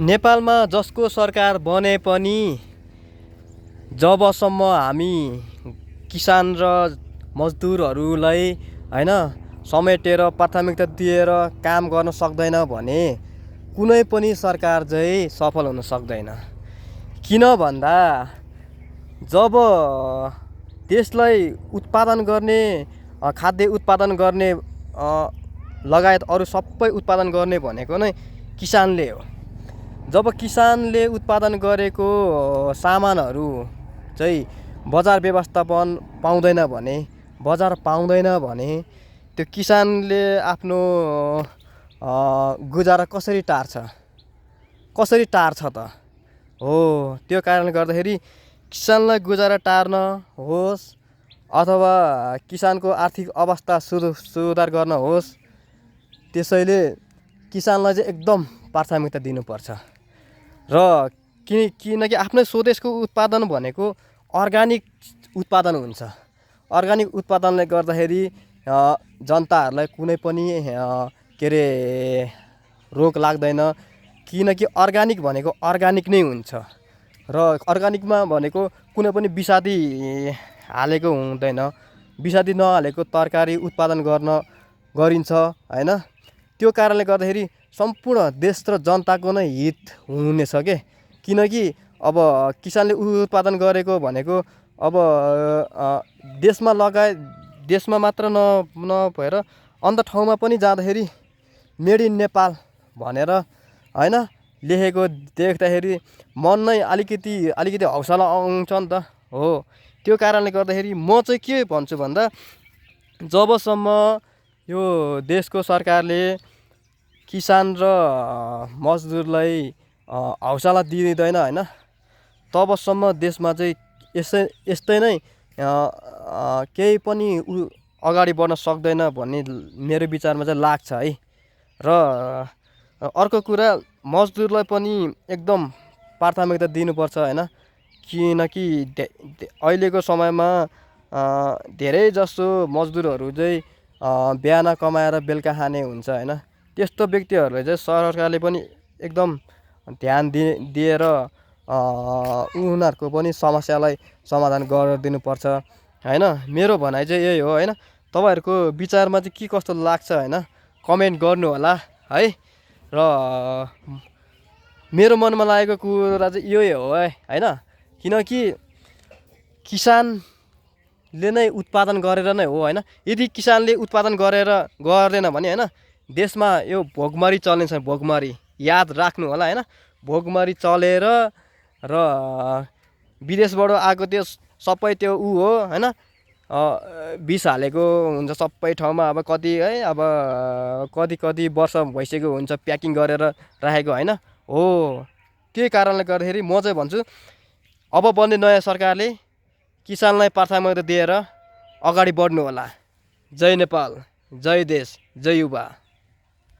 नेपालमा जसको सरकार बने पनि जबसम्म हामी किसान र मजदुरहरूलाई हैन समेटेर प्राथमिकता दिएर काम गर्न सक्दैन भने कुनै पनि सरकार चाहिँ सफल हुन सक्दैन। किन भन्दा जब देशलाई उत्पादन गर्ने खाद्य उत्पादन गर्ने लगायत अरू सबै उत्पादन गर्ने भनेको नै किसानले हो। जब किसानले उत्पादन गरेको सामानहरू चाहिँ बजार व्यवस्थापन पाउँदैन भने बजार पाउँदैन भने त्यो किसानले आफ्नो गुजारा कसरी टार्छ त हो। त्यो कारणले गर्दाखेरि किसानलाई गुजारा टार्न होस् अथवा किसानको आर्थिक अवस्था सुधार गर्न होस् त्यसैले किसानलाई चाहिँ एकदम प्राथमिकता दिनुपर्छ। र किनकि आफ्नै स्वदेशको उत्पादन भनेको अर्गानिक उत्पादन हुन्छ। अर्गानिक उत्पादनले गर्दाखेरि जनताहरूलाई कुनै पनि रोग लाग्दैन। किनकि अर्गानिक भनेको अर्गानिक नै हुन्छ र अर्गानिकमा भनेको कुनै पनि विषादी हालेको हुँदैन। विषादी नहालेको तरकारी उत्पादन गरिन्छ हैन। त्यो कारणले गर्दाखेरि सम्पूर्ण देश र जनताको नै हित हुनेछ के। किनकि अब किसानले उत्पादन गरेको भनेको अब देशमा मात्र नभएर अन्य ठाउँमा पनि जाँदाखेरि मेड इन नेपाल भनेर हैन लेखेको देख्दाखेरि मन नै अलिकति हौसला आउँछ नि त हो। त्यो कारणले गर्दाखेरि म चाहिँ के भन्छु भन्दा जबसम्म यो देशको सरकारले किसान र मजदुरलाई हौसला दिँदैन हैन तबसम्म देशमा चाहिँ यस्तै नै केही पनि अगाडि बढ्न सक्दैन भन्ने मेरो विचारमा चाहिँ लाग्छ है। र अर्को कुरा मजदुरलाई पनि एकदम प्राथमिकता दिनुपर्छ हैन। किनकि अहिलेको समयमा धेरै जसो मजदुरहरू चाहिँ बिहान कमाएर बेलुका खाने हुन्छ हैन। त्यस्तो व्यक्तिहरूलाई चाहिँ सरकारले पनि एकदम ध्यान दिएर उनीहरूको पनि समस्यालाई समाधान गरिदिनुपर्छ हैन। मेरो भनाइ चाहिँ यही हो हैन। तपाईहरुको विचारमा चाहिँ के कस्तो लाग्छ हैन कमेन्ट गर्नु होला है। र मेरो मनमा लागेको कुरा चाहिँ यही हो हैन। किनकि किसानले नै उत्पादन गरेर नै हो हैन। यदि किसानले उत्पादन गर्दैन भने हैन देशमा यो भोकमरी चल्नेछ। भोकमरी याद राख्नु होला हैन। भोकमरी चलेर र विदेशबाट आएको त्यो सबै त्यो हो हैन विष हालेको हुन्छ सबै ठाउँमा। अब कति है अब कति वर्ष भइसक्यो हुन्छ प्याकिङ गरेर राखेको हैन हो। त्यही कारणले गर्दाखेरि म चाहिँ भन्छु अब बन्ने नयाँ सरकारले किसानलाई प्राथमिकता दिएर अगाडि बढ्नु होला। जय नेपाल, जय देश, जय युवा।